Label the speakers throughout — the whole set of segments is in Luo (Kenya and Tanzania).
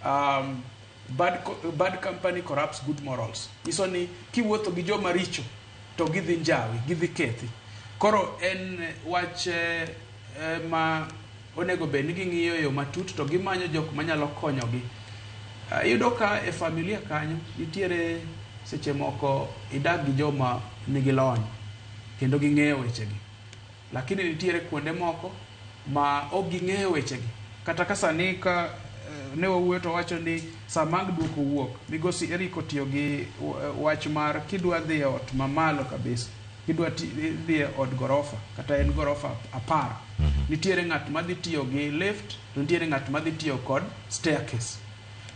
Speaker 1: Bad company corrupts good morals. Nyiso ni kiwuotho gi joma richo to gidhi njawi, gidhi kethi. Koro en wach ma onego bed ni ging'iyo e yo matut to gimanyo jok manyalo konyogi. Iyudo ka e familia kanyo nitiere seche moko idak gi joma nigi lony kendo ging'eyo wechegi. Lakini nitiere kuonde moko ma ok ging'eyo wechegi. Kata ka sani ka ne wawuoyo to wacho ni sama ang' duoko wuok, migosi Eric otiyo gi wach mar kidwa dhi e ot mamalo kabisa, kidwa dhi e od gorofa, kata en gorofa 10, nitiere ng'at madhi tiyo gi lift to nitiere ng'at madhi tiyo kod staircase.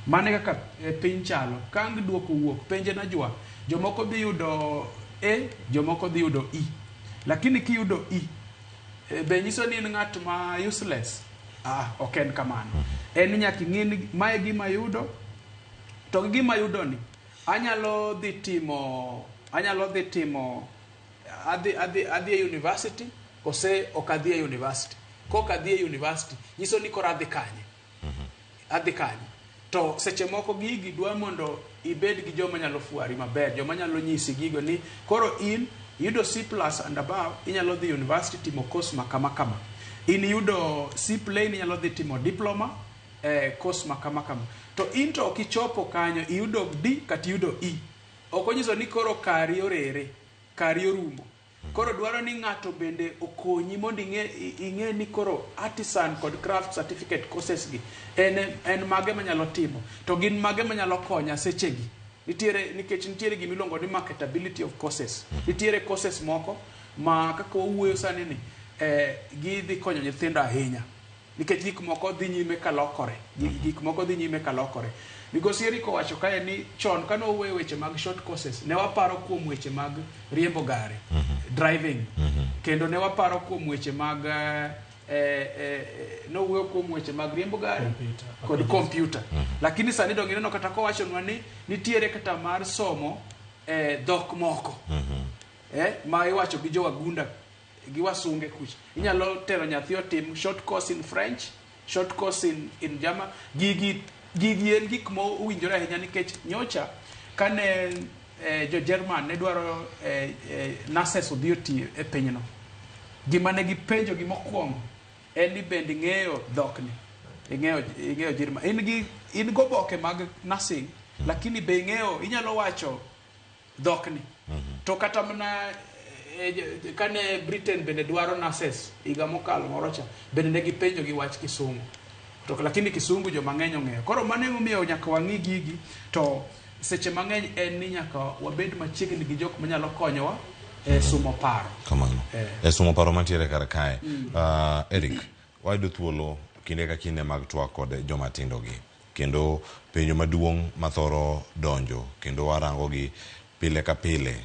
Speaker 1: Mano e kaka piny chalo. Ka ang' duoko wuok, penje najwa, jomoko dhi yudo A, jomoko dhi yudo E. Lakini kiyudo E, be nyiso ni in ng'at ma useless? Ah, ok en kamano. En ni nyaka ing'e ni mae gima ayudo, to gi gima ayudo ni, anyalo dhi timo, anyalo dhi timo, adhi, adhi, adhi e university, kose ok adhi e university. Kok adhi e university, nyiso ni koro adhi kanye? Adhi kanye? To seche moko gigi dwa mondo ibed gi joma nyalo fwari maber, joma nyalo nyisi gigo ni koro in iyudo C plus and above, inyalo dhi university timo course ma kama kama. In iyudo C plain, inyalo dhi timo diploma, course ma kama kama. To in to ok ichopo kanyo, iyudo D kata iyudo E. Ok onyiso ni koro kari orere, kari orumo. Koro dwaro ni ng'ato bende okonyi mondo ing'e ni koro artisan kod craft certificate courses gi en mage manyalo timo, to gin mage manyalo konya sechegi. Nitiere, nikech nitiere gima iluongo ni marketability of courses. Nitiere courses moko ma kaka wawuoyo sani ni gidhi konyo nyithindo ahinya. Nikech gik moko dhi nyime kalokore. Gik moko dhi nyime kalokore. Migosi Eric owacho kae ni chon kane wawuoyo weche mag short courses, ne waparo kuom weche mag riembo gari, driving. Kendo ne waparo kuom weche mag, nowuoyo kuom weche mag riembo gari
Speaker 2: Computer.
Speaker 1: kod computer. Lakini sani dong ineno kata kowachonwa ni nitiere kata mar somo dhok moko. Ma iwacho gi jo wagunda gi wasunge kucha. Inyalo tero nyathi otim short course in French, short course in German. Gigi en gik ma owinjore ahinya nikech nyocha kane jo German ne dwaro nurses odhi oti e pinyno. Gima ne gipenjo gi mokwongo en ni bende ing'eyo dhokni, ing'eyo German. In goboke mag nursing, lakini be ing'eyo, inyalo wacho dhokni. To kata mana kane Britain bende dwaro nurses higa mokalo moro cha, bende ne gipenjo gi wach kisungu. To lakini kisungu joma ng'eny ong'eyo. Koro mano emomiyo nyaka wang'i gigi, to seche mang'eny en ni nyaka wabed machiegni gi jok manyalo konyowa e sumo paro.
Speaker 3: Kamano. E sumo paro mantiere kar kae. Eric, wayudo thuolo kinde ka kinde mag twak kod joma tindo gi. Kendo penjo maduong' mathoro donjo kendo warango gi pile ka pile.